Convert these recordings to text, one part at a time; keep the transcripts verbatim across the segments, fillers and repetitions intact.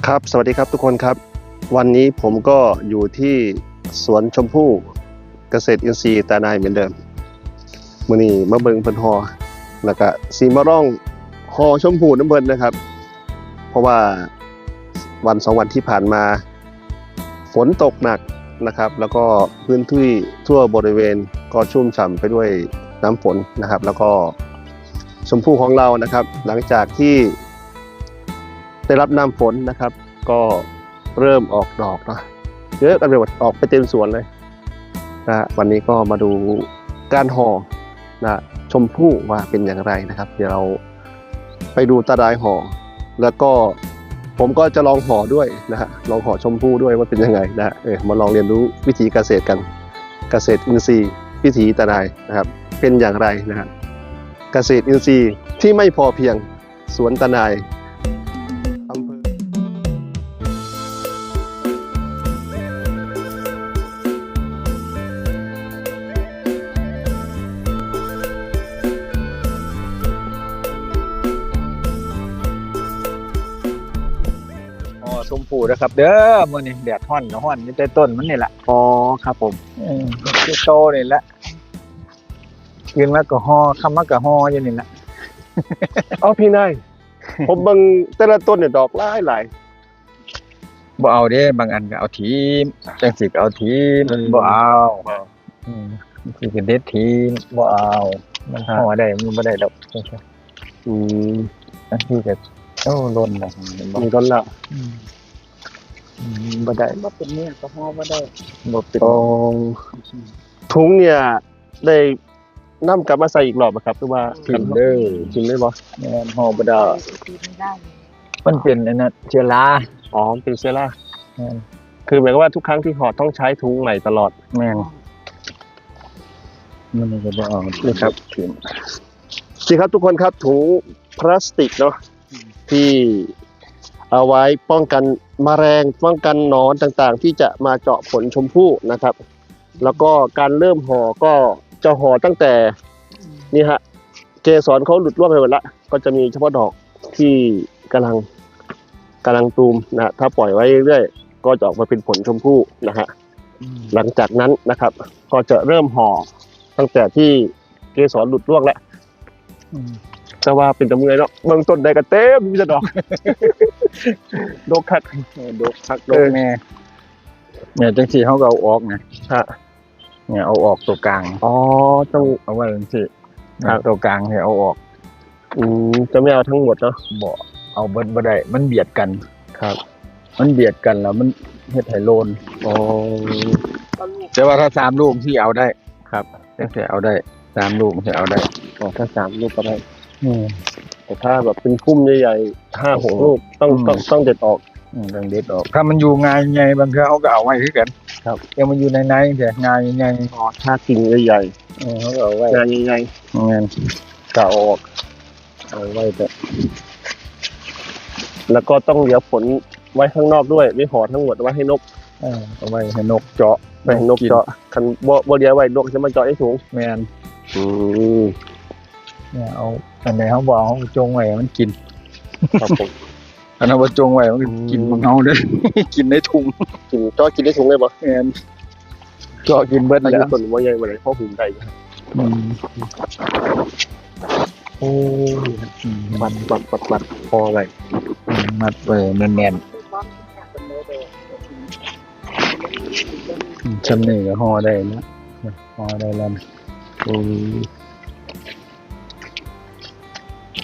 ครับ สวัสดีครับทุกคนครับ วันนี้ผมก็อยู่ที่สวนชมพู่เกษตรอินทรีย์ตาหนายเหมือนเดิม มื้อนี้มาเบิ่งเพิ่นห่อ แล้วก็สิมาลองห่อชมพู่นำเพิ่นนะครับ เพราะว่าวันสองวันที่ผ่านมา ฝนตกหนักนะครับ แล้วก็พื้นที่ทั่วบริเวณก็ชุ่มฉ่ำไปด้วยน้ำฝนนะครับ แล้วก็ชมพู่ของเรานะครับ หลังจากที่ได้รับน้ำฝนนะครับ ก็เริ่มออกดอกเนาะ เยอะกันไปหมด ออกไปเต็มสวนเลยนะฮะ วันนี้ก็มาดูการห่อนะ ชมพู่ว่าเป็นอย่างไรนะครับ เดี๋ยวเราไปดูตาหนายห่อ แล้วก็ผมก็จะลองห่อด้วยนะฮะ ลองห่อชมพู่ด้วยว่าเป็นยังไงนะฮะ เออ มาลองเรียนรู้วิธีเกษตรกัน เกษตรอินทรีย์วิถีตาหนายนะครับ เป็นอย่างไรนะฮะ เกษตรอินทรีย์ที่ไม่พอเพียง สวนตาหนาย อำเภอ อ๋อ ชมพู่นะครับ เด้อ มื้อนี้แดดร้อนก็ร้อนอยู่แต่ต้นมันนี่แหละ อ๋อ ครับผม เออ คือโตนี่แหละ กินแล้วก็ห่อ คำมาก็ห่ออยู่นี่แหละ เอาพี่นาย ผมเบิ่งแต่ละต้นเนี่ยดอกหลายหลาย บ่เอาเด้ บางอันก็เอาถิ่ม จังสิก็เอาถิ่ม อืม บ่เอาอืมสิก็เด็ดถิ่ม บ่เอา มัน ครับ ห่อได้ มันบ่ได้ดอก อืม อันที่ก็โอ้ล้นนะเห็นบ่ มีต้นละ อืมอืมบ่ได้ บ่เป็นเนื้อก็ห่อบ่ได้ บ่เป็น อ๋อ ถุงเนี่ยได้นำกลับมาใส่อีกรอบไหมครับ หรือว่า ถิ่มเด้อ ถิ่มได้บ่ แม่นห่อบ่ได้ กินได้ มันเป็นอันนั้นเชื้อรา อ๋อ เป็นเชื้อรา แม่น คือหมายความว่าทุกครั้งที่ห่อต้องใช้ถุงใหม่ตลอด แม่นมันก็บ่เอา นะครับ ถิ่ม สิครับทุกคนครับ ถุงพลาสติกเนาะ ที่เอาไว้ป้องกันแมลง ป้องกันหนอนต่างๆ ที่จะมาเจาะผลชมพู่นะครับ แล้วก็การเริ่มห่อก็จะห่อตั้งแต่นี่ฮะ เกสรเขาหลุดร่วงไปหมดละ ก็จะมีเฉพาะดอกที่กำลังกำลังตูมนะฮะ ถ้าปล่อยไว้เรื่อยๆ ก็จะออกมาเป็นผลชมพู่นะฮะ หลังจากนั้นนะครับ ก็จะเริ่มห่อตั้งแต่ที่เกสรหลุดร่วงแล้ว อืม แต่ว่าเป็นตะเมือยเนาะ เบิ่งต้นใดก็เต็มมีแต่ดอก ดกคัก เออดกคักดกแน่เนี่ยจังซี่เขาก็เอาออกไง ฮะ เนี่ยเอาออกตัวกลาง อ๋อ ต้อง เอาไว้จังซี่ ครับ ตัวกลางเนี่ยเอาออก อืม จะไม่เอาทั้งหมดเนาะ บ่เอาเบิดบ่ได้ มันเบียดกัน ครับ มันเบียดกันแล้วมันเฮ็ดให้โลน อ๋อ แต่ว่าถ้าสามลูกที่เอาได้ ครับจังซี่เอาได้สามลูกที่เอาได้ อ๋อ ถ้าสามลูกก็ได้ อืม แต่ถ้าแบบเป็นพุ่มใหญ่ๆห้าหกลูก ต้อง อืม ต้องต้องเด็ดออก อืมต้องเด็ดออก ถ้ามันอยู่ง่ายใหญ่บางเทื่อเขาก็เอาไว้คือกัน ครับ แต่มันอยู่ในในแต่ง่ายใหญ่ อ๋อ ถ้ากิ่งใหญ่ เออเขาก็เอาไว้ ๆงานใหญ่ เงิน ๆก็เอาออก เอาไว้แต่ แล้วก็ต้องเหลือผลไว้ข้างนอกด้วย ไม่ห่อทั้งหมดไว้ให้นก เออเอาไว้ให้นกเจาะ ไปให้นกเจาะ คันบ่บ่เหลือไว้นกจะมาเจาะไอ้ถุง แม่น อืม เนี่ยเอาอันไหนเขาบอกเขาจงไว้ให้มันกิน ครับผม อันนั้นว่าจงไว้มันก็กิน อืม ของเขาเด้อ กินในถุง กินเจาะกินได้ถุงเลยปะ แม่นเจาะกินเบิด อา แล้ ยุ ว ต้นว่าใหญ่มาเลยเพราะหุงได้ อืม โอ้ อืม มัดมัดมัดมัดพอไง อืมมัดไว้แน่นๆอืมชั้นนี้ก็ห่อได้แล้วห่อได้แล้ว อืม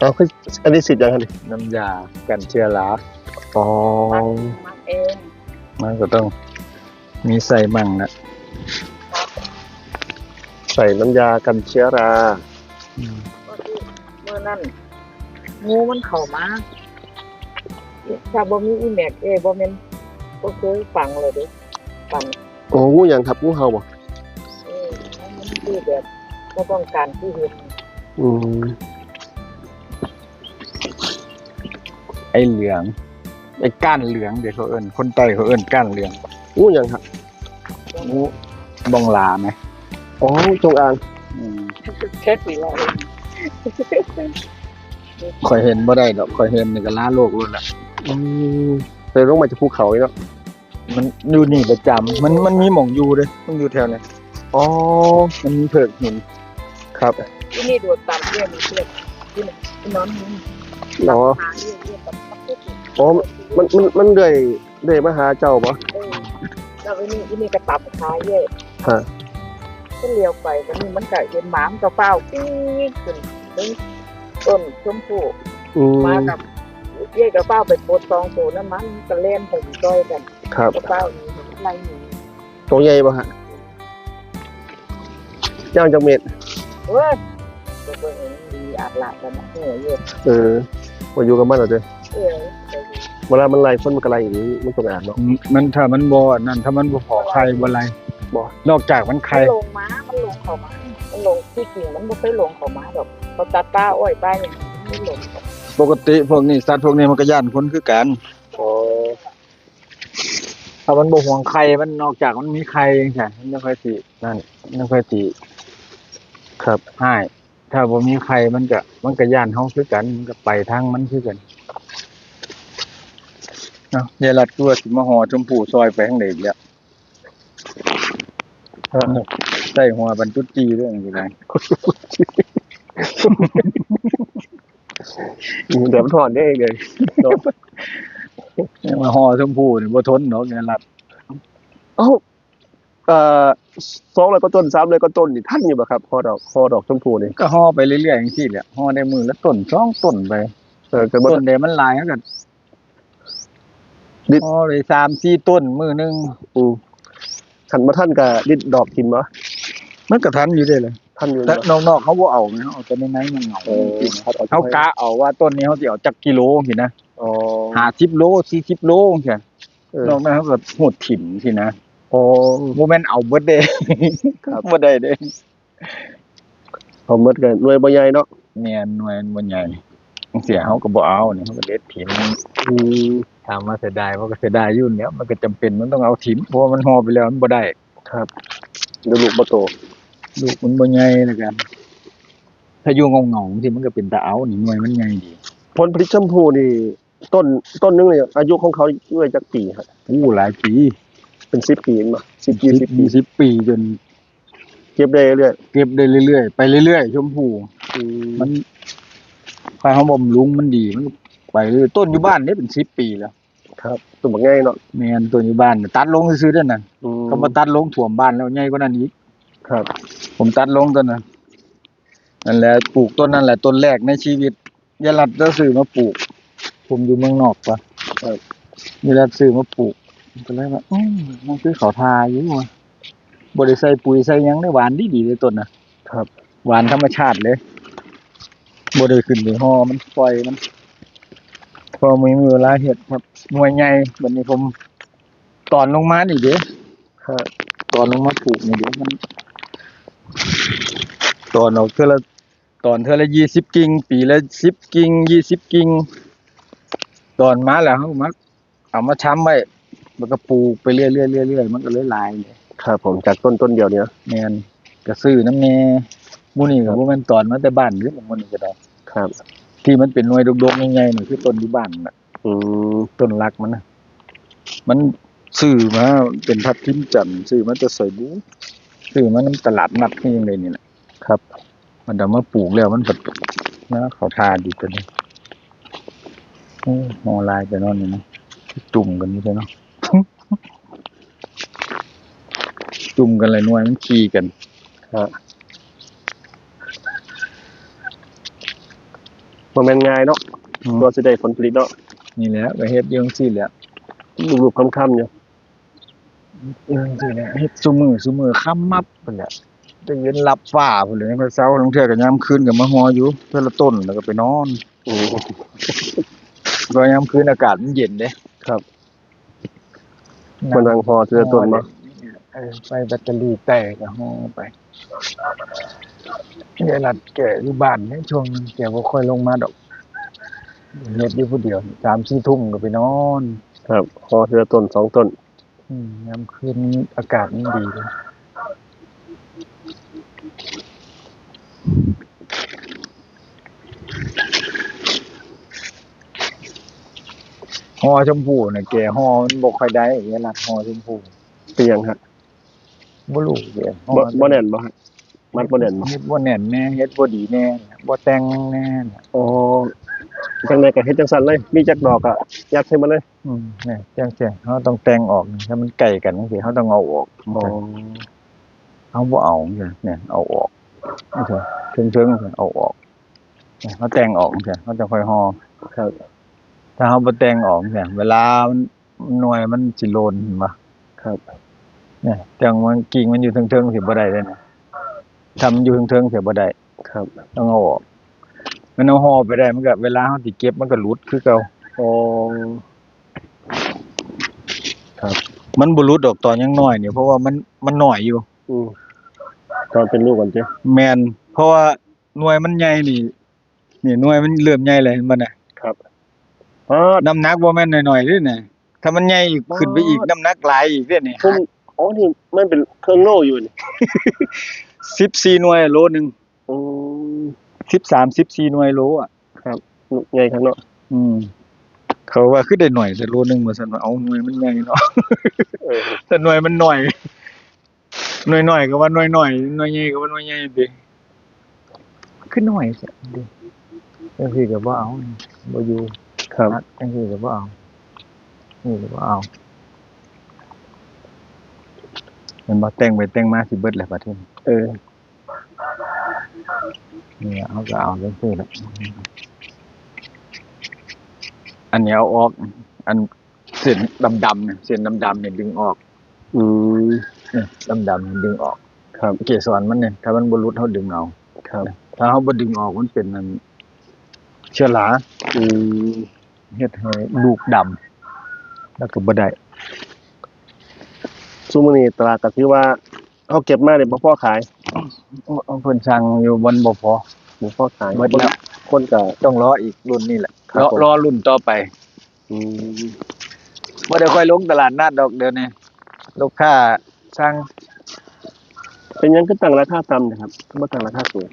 เอาคืออันนี้สิทธิ์ยังไง น้ำยากันเชื้อรา อ๋อ มัดเอง มันก็ต้องมีใส่มั่งนะ ใส่น้ำยากันเชื้อรา อืม เมื่อนั้น งูมันเข้ามา ถ้าบ่มีอีแม็กเอยบ่แม่นบ่เคยฝังเลยเด้ฝัง โอ้ งูหยังครับ งูเห่าบ่ เออมันคือแบบบ่ต้องการคือเห็น อืม ไอ้เหลือง ไอ้ก้านเหลืองเดี๋ยวเขาเอิ้นคนใต้เขาเอิ้นก้านเหลือง งูหยังครับ งูบองหลาไหม อ๋อ จงอาง อืม เช็ดสิว่า ข่อยเห็นบ่ได้ดอกข่อยเห็นนี่ก็ล้าโลกแล้วล่ะ อืม แต่ลงมาจากภูเขานี่เนาะ มันอยู่นี่ประจำ มัน มันมีหม่องอยู่เด้ มันอยู่แถวนี้ อ๋อ มันมีเถิกหิน ครับ ที่นี่โดดต่ำเรื่อยมีเพื่อนที่ไหนที่นอนนี่ อ๋อ หาเรื่อยๆกับ อ๋อ มัน มัน มันเรื่อย เรื่อยมาหาเจ้าบ่ เออ แล้วอีนี่ อีนี่ก็ต่ำขาเรื่อย ฮะ ก็เลี้ยวไป วันนี้มันก็เห็นหมา มันก็ฟ้าวปี๊ดขึ้น ต้นชมพู่ อืม มากับ เย้ยก็ฟ้าวไปปลดสองตัวนั้นมันก็แล่นผมต่อยกัน ครับ ก็ฟ้าวหนี ไล่หนี ตัวใหญ่บ่ฮะ ยาวจักเมตร เว้ย ก็เบิ่งเห็นมีอาบน้ำกันนะ เออ เยอะ เออ บ่อยู่กับมันเหรอเจ้ เออ เวลามันไล่คนมันก็ไล่อย่างนี้ มันต้องอาบเนาะ อืม มัน ถ้ามันบ่อันนั้น ถ้ามันบ่พอใครบ่ไล่ บ่ นอกจากมันใคร มันลงมา มันลงเข้ามา มันลง ที่จริงมันบ่เคยลงเข้ามาดอก เขาตัดป่าอ้อยป่าหยังมันลงเข้ามา ปกติพวกนี้ สัตว์พวกนี้มันก็ย้านคนคือกัน อ๋อ ถ้ามันบ่ห่วงไข่ มันนอกจากมันมีไข่จังซี้ มันจั่งค่อยสินั่น มันจั่งค่อยสิ ครับ ฮ้าย ถ้าบ่มีไข่ มันก็ มันก็ย้านเฮาคือกัน มันก็ไปทางมันคือกัน เอ้า ยายรัดก็ว่าสิมาห่อชมพู่ซอยไปทางใดอีกแล้ว ใส่หัวบรรจุจีเรื่องอยู่ไหน เดี๋ยวมันถอนได้เองเลย มาห่อชมพู่นี่บ่ทนดอกยายรัด เอ้า เอ่อ สองร้อยกว่าต้น สามร้อยกว่าต้นนี่ทันอยู่บ่ครับ ห่อดอก ห่อดอกชมพู่นี่ ก็ห่อไปเรื่อยๆจังซี่แหละ ห่อได้มื้อละต้นสองต้นไป เออ ก็บ่ ต้นใดมันหลายก็ ดิ ห่อได้สามสี่ต้นมื้อหนึ่ง อืม คันบ่ทันก็ดิดดอกถิ่มบ่ มันก็ทันอยู่เด้เลย ทันอยู่ แต่ บ่ นอกๆเขาบ่เอาไง เขาเอาแต่ในๆมันเหงา เออ กิน เขาเอา เขากะเอาว่าต้นนี้เขาสิเอาจักกิโลสินะ อ๋อ ห้าสิบโล สี่สิบโลจังซี้ เออ นอกนั้นเขาก็หดถิ่มสินะ อ๋อ บ่แม่นเอาเบิดเด้ ครับ บ่ได้เด้ เอาเบิดก็หน่วยบ่ใหญ่เนาะ แม่น หน่วยมันบ่ใหญ่ จังซี้เขาก็บ่เอานี่ เขาก็เด็ดถิ่ม อืม ถามว่าเสียดายบ่ ก็เสียดายอยู่แหล้ว มันก็จำเป็น มันต้องเอาถิ่ม เพราะว่ามันห่อไปแล้วมันบ่ได้ ครับ เดี๋ยวลูกบ่โต ลูกมันบ่ใหญ่แล้วกัน ถ้าอยู่เหงาๆจังซี้มันก็เป็นตาเอานี่ หน่วยมันใหญ่ดี ผลผลิตชมพู่นี่ ต้น ต้นหนึ่งเนี่ย อายุของเขาอยู่ได้จักปีครับ อู้ หลายปี เป็นสิบปีแม่นบ่ สิบ ยี่สิบปี สิบปีจน เก็บได้เรื่อย เก็บได้เรื่อยๆ ไปเรื่อยๆ ชมพู่ อืม มัน ถ้าเขาบำรุงมันดี มันก็ไปเรื่อย ต้นอยู่บ้านนี่เป็นสิบปีแล้ว ครับ ต้นบักใหญ่เนาะ แม่น ต้นอยู่บ้าน ตัดลงซื่อๆเด้อนั่น อืม เขามาตัดลงท่วมบ้านแล้วใหญ่กว่านั้นอีก ครับ ผมตัดลงต้นนั้น นั่นแหละ ปลูกต้นนั่นแหละ ต้นแรกในชีวิต ยายรัดก็ซื้อมาปลูก ผมอยู่เมืองนอกปะ ครับ ยายรัดซื้อมาปลูก ก็เลยว่า อืม มันคือเขาทาอยู่ว่ะ บ่ได้ใส่ปุ๋ยใส่หยังได้ หวานดีๆเลยต้นน่ะ ครับ หวานธรรมชาติเลย บ่ได้ขึ้นไปห่อมัน ปล่อยมัน พอมีเวลาเฮ็ดครับ หน่วยใหญ่ บัดนี้ผมตอนลงมานี่เด้ ครับ ตอนลงมาปลูกนี่เด้ มัน ตอนออกเทื่อละ ตอนเทื่อละยี่สิบกิ่ง ปีละสิบกิ่ง ยี่สิบกิ่ง ตอนมาแล้ว เฮามา เอามาชำไว้ แล้วก็ปลูกไปเรื่อยๆเรื่อยๆ มันก็เลยหลายเลย ครับผม จากต้นต้นเดียวเนี่ย แม่น ก็ซื้อนำแหน่ หมู่นี้ก็ ครับ บ่แม่นตอนมาแต่บ้านเด้ หมู่นี้ก็ได้ ครับ ที่มันเป็นหน่วยดกๆใหญ่ๆนี่คือต้นอยู่บ้านน่ะ อืม ต้นหลักมันน่ะ มันซื้อมาเป็นทับทิมจันทร์ ซื้อมาแต่ไสบุ ซื้อมานำตลาดนัดนี่จั่งใดนี่แหละ ครับ มันเอามาปลูกแล้วมันก็ นะ เขาทาดีตัวนี้ โอ้ ห่อหลายแต่นอนนี่นะ จุ่มกันอยู่เด้เนาะ จุ่มกันหลายหน่วยมันขี่กัน ฮะ บ่แม่นง่ายเนาะ อืม กว่าสิได้ผลผลิตเนาะ นี่แหละ ก็เฮ็ดอยู่จั่งซี้แหละ รูปๆค่ำๆอยู่ เออ จั่งซี้แหละ เฮ็ดซุมื้อ ซุมื้อค่ำมับพู้นแหละ ได้ยินลับฟ้าพู้นแหละ ยามเช้า ลางเทื่อก็ยามคืนก็มาห่ออยู่ เทื่อละต้น แล้วก็ไปนอน อืม เพราะยามคืนอากาศมันเย็นเด้ ครับ มานั่งห่อเทื่อต้นบ่ เออ ไฟแบตเตอรี่แตกก็ห่อไป ยายรัดแกอยู่บ้านในช่วงหนึ่ง แกบ่ค่อยลงมาดอก เฮ็ดอยู่ผู้เดียว สามสี่ทุ่มก็ไปนอน ครับ ห่อเทื่อต้นสองต้น อืม ยามคืนอากาศมันดีเลย อื ห่อชมพูน่ะ แกห่อมันบ่ค่อยได้ ยายรัดห่อชมพู เป็นหยังฮะ บ่รู้แกห่อ บ่ บ่แน่นบ่ฮะ มัดบ่แน่นบ่ เฮ็ดบ่แน่นแน่ เฮ็ดบ่ดีแน่ บ่แต่งแน่ อ๋อ จั่งใด๋ก็เฮ็ดจั่งซั่นเลย มีจักดอกก็ยัดใส่มาเลย อืม เนี่ย จั่งซี้ เฮาต้องแต่งออก ถ้ามันใกล้กันจั่งซี้ เฮาต้องเอาออก อ๋อ เฮาบ่เอาจั่งซี้ เนี่ย เอาออก จั่งซี้ เทิงๆ เอาออก เนี่ย เฮาแต่งออกจั่งซี้ เฮาจั่งค่อยห่อ ครับ ถ้าเฮาบ่แต่งออกจั่งซี้ เวลามัน หน่วยมันสิหล่น เห็นบ่ ครับ เนี่ย จั่งมัน กิ่งมันอยู่เทิงๆ สิบ่ได้เด้นะ ถ้ามันอยู่เทิงๆ สิบ่ได้ ครับ ต้องเอาออก มันเอาห่อไปได้ มันก็ เวลาเฮาสิเก็บ มันก็หลุดคือเก่า อ๋อ ครับ มันบ่หลุดดอกตอนยังน้อยนี่ เพราะว่ามัน มันน้อยอยู่ อืม ตอนเป็นลูกกันติ แม่น เพราะว่าหน่วยมันใหญ่นี่ นี่หน่วยมันเริ่มใหญ่แล้ว เห็นบ่น่ะ ครับ อ๋อ น้ำหนักบ่แม่นน้อยๆ เด้น่ะ ถ้ามันใหญ่อีก อ๋อ ขึ้นไปอีก น้ำหนักหลายอีกเด้นี่ ผม อ๋อ นี่มันเป็นเครื่องโล่อยู่นี่ สิบสี่หน่วยโลหนึ่ง อืม สิบสาม สิบสี่หน่วยโลอะ ครับ ใหญ่คักเนาะ อืม เขาว่าคือได้หน่อยแต่โลหนึ่งว่าซั่นว่า เอาหน่วยมันใหญ่เนาะ เออ แต่หน่วยมันน้อย หน่วยน้อยก็ว่าหน่วยน้อย หน่วยใหญ่ก็ว่าหน่วยใหญ่ติ คือน้อยแท้ติ จั่งซี้ก็บ่เอา บ่อยู่ ครับ จั่งซี้ก็บ่เอา นี่ก็บ่เอา เห็นบ่ แต่งไปแต่งมาสิเบิดแล้วบัดนี้ เออ เนี่ย เฮาก็เอาจั่งซี้แหละ อันนี้เอาออก อันเส้นดำๆ เนี่ย เส้นดำๆ เนี่ยดึงออก อืม เนี่ย ดำๆ เนี่ยดึงออก ครับ เกสรมันเนี่ย ถ้ามันบ่หลุด เฮาดึงเอา ครับ ถ้าเฮาบ่ดึงออก มันเป็นอันเชื้อรา อืม เฮ็ดให้ลูกดำ แล้วก็บ่ได้ ซุมื้อนี้ตลาดก็ถือว่า เฮาเก็บมาเนี่ยบ่พอขาย เพิ่นสั่งอยู่ มันบ่พอ บ่พอขาย หมดแล้ว คน คนก็ ต้องรออีกรุ่นนี้แหละ ครับ รอ ผม รอรุ่นต่อไป อืม บ่ได้ค่อยลงตลาดนัดดอกเดี๋ยวนี้ ลูกค้าสั่ง เป็นหยังคือตั้งราคาต่ำนะครับ บ่ตั้งราคาสูง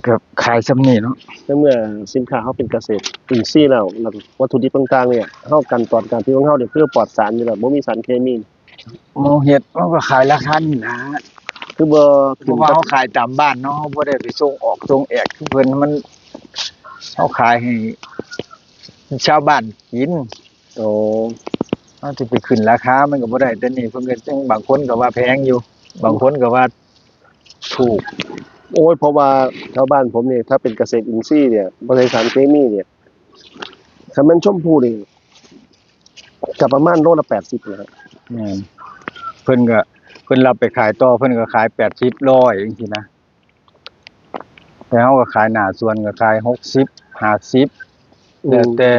ก็ขายส่ำนี้เนาะ ในเมื่อสินค้าเฮาเป็นเกษตรอินทรีย์แล้ว แล้ววัตถุดิบต่างๆ เนี่ย เฮากันตอนการผลิตของเฮาเนี่ยคือปลอดสารอยู่แล้ว บ่มีสารเคมี เฮาเฮ็ด เฮาก็ขายราคานี้นะ คือบ่ เพราะว่าเฮาขายตามบ้านเนาะ เฮาบ่ได้ไปส่งออกส่งแอกคือเพิ่น มัน เฮาขายให้ชาวบ้านกิน โอ้ เฮาสิไปขึ้นราคามันก็บ่ได้ แต่นี่เพิ่นก็จั่ง บางคนก็ว่าแพงอยู่ บางคนก็ว่าถูก โอ้ย เพราะว่าแถวบ้านผมนี่ ถ้าเป็นเกษตรอินทรีย์เนี่ย บ่ใส่สารเคมีเนี่ย คันแม่นชมพูนี่ ก็ประมาณโลละแปดสิบนะฮะ แม่น เพิ่นก็ เพิ่นรับไปขายต่อ เพิ่นก็ขายแปดสิบ ร้อยจั่งซี้นะ แต่เฮาก็ขายหน้าสวนก็ขายหกสิบ ห้าสิบ อืม แล้วแต่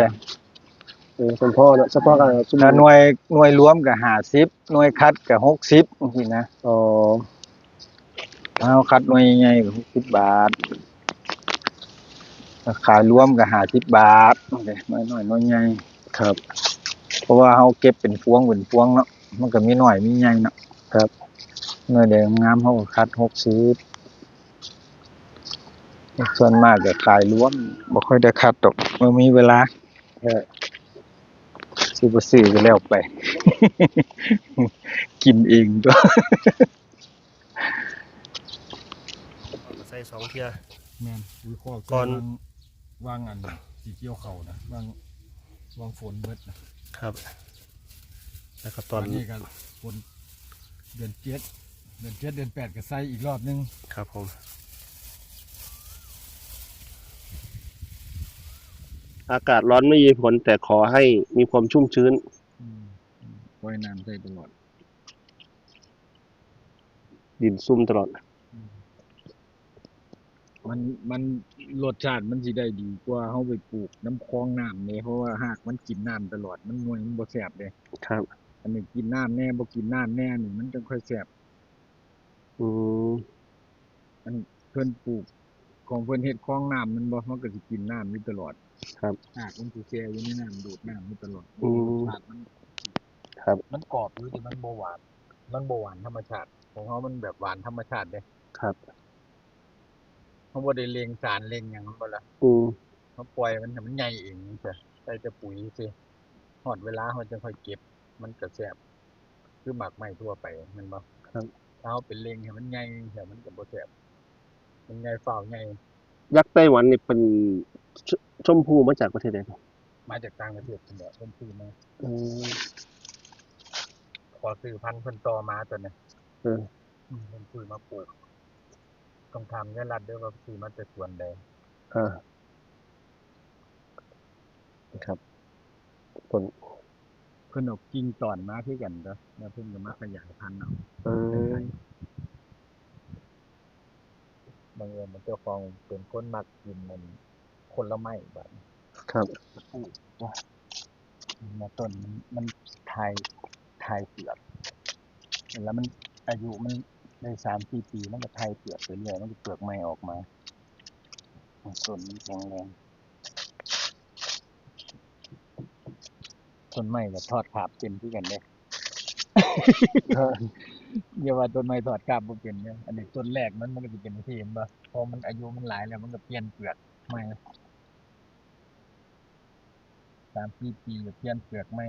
เออ สมพอเนาะ เฉพาะก็ ถ้าหน่วย หน่วยรวมก็ห้าสิบ หน่วยคัดก็หกสิบจั่งซี้นะ อ๋อ ถ้าเฮาคัดหน่วยใหญ่ก็หกสิบบาท ถ้าขายรวมก็ห้าสิบบาท หน่วยน้อยหน่วยใหญ่ ครับ เพราะว่าเฮาเก็บเป็นพวงเป็นพวงเนาะ มันก็มีน้อยมีใหญ่เนาะ ครับ หน่วยใดงามเฮาก็คัดหกสิบ ส่วนมากก็ขายรวม บ่ค่อยได้คัดดอก บ่มีเวลา เออ สิบ่ซื้อก็แล้วไป กินเองตั๊ว ใส่สองเทื่อ แม่น ปุ๋ยคอก ก่อน วาง วางอันสิเกี่ยวเข้านะ วาง วางฝนเบิดนะ ครับ แล้วก็ตอน อันนี้ก็ฝนเดือนเจ็ด เดือนเจ็ด เดือนแปดก็ใส่อีกรอบนึง ครับผม อากาศร้อนไม่มีผล แต่ขอให้มีความชุ่มชื้น อืม อืม ปล่อยน้ำใส่ตลอด ดินซุ่มตลอด อืม มัน มัน รสชาติมันสิได้ดีกว่าเฮาไปปลูกนำคลองน้ำเด้ เพราะว่ารากมันกินน้ำตลอด มันหน่วยมันบ่แซ่บเด้ ครับ อันนี้กินน้ำแน่ บ่กินน้ำแน่นี่ มันจั่งค่อยแซ่บ อืม อันเพิ่นปลูก ของเพิ่นเฮ็ดคลองน้ำแม่นบ่ มันก็สิกินน้ำอยู่ตลอด ครับ รากมันสิแช่อยู่ในน้ำ ดูดน้ำอยู่ตลอด อืม รสชาติมัน ครับ มันกรอบอยู่ แต่มันบ่หวาน มันบ่หวานธรรมชาติ ของเฮามันแบบหวานธรรมชาติเด้ ครับ เฮาบ่ได้เร่งสารเร่งหยังมันบ่ล่ะ อืม เฮาปล่อยมันให้มันใหญ่เองจั่งซี้ ใส่แต่ปุ๋ยซื่อ ฮอดเวลาเฮาจั่งค่อยเก็บ มันก็แซ่บ คือหมากไม้ทั่วไปแม่นบ่ ครับ ถ้าเฮาไปเล็งให้มันใหญ่จั่งซี้มันก็บ่แซ่บ มันใหญ่ฟ้าวใหญ่ ยักษ์ไต้หวันนี่เป็นชชมพูมาจากประเทศใดครับ มาจากต่างประเทศพุ่นแหละ เพิ่นซื้อมา อืม ขอซื้อพันธุ์เพิ่นต่อมาตัวนี้ เออ อืม เพิ่นซื้อมาปลูก ต้องถามยายรัตน์เด้อว่าซื้อมาแต่สวนใด อ่า ครับ ต้น เพิ่นเอากิ่งตอนมาคือกันเด้อ แล้วเพิ่นก็มาขยายพันธุ์เอา อืม บังเอิญมันเจ้าของเป็นคนมักกินมันผลไม้บัดนี้ ครับ มาต้นมัน มันทาย ทายเปลือก แล้วมันอายุมันได้สามสี่ปี มันก็ทายเปลือกไปเรื่อย มันก็เปลือกใหม่ออกมา ต้นมันแข็งแรง ต้นไม้ก็ทอดคาบเป็นคือกันเด้ อย่าว่าต้นไม้ทอดคาบบ่เป็นเด้อ อันนี้ต้นแรกมัน มันก็สิเป็นจั่งซี้แม่นบ่ พอมันอายุมันหลายแล้วมันก็เปลี่ยนเปลือกใหม่ สามสี่ปีก็เปลี่ยนเปลือกใหม่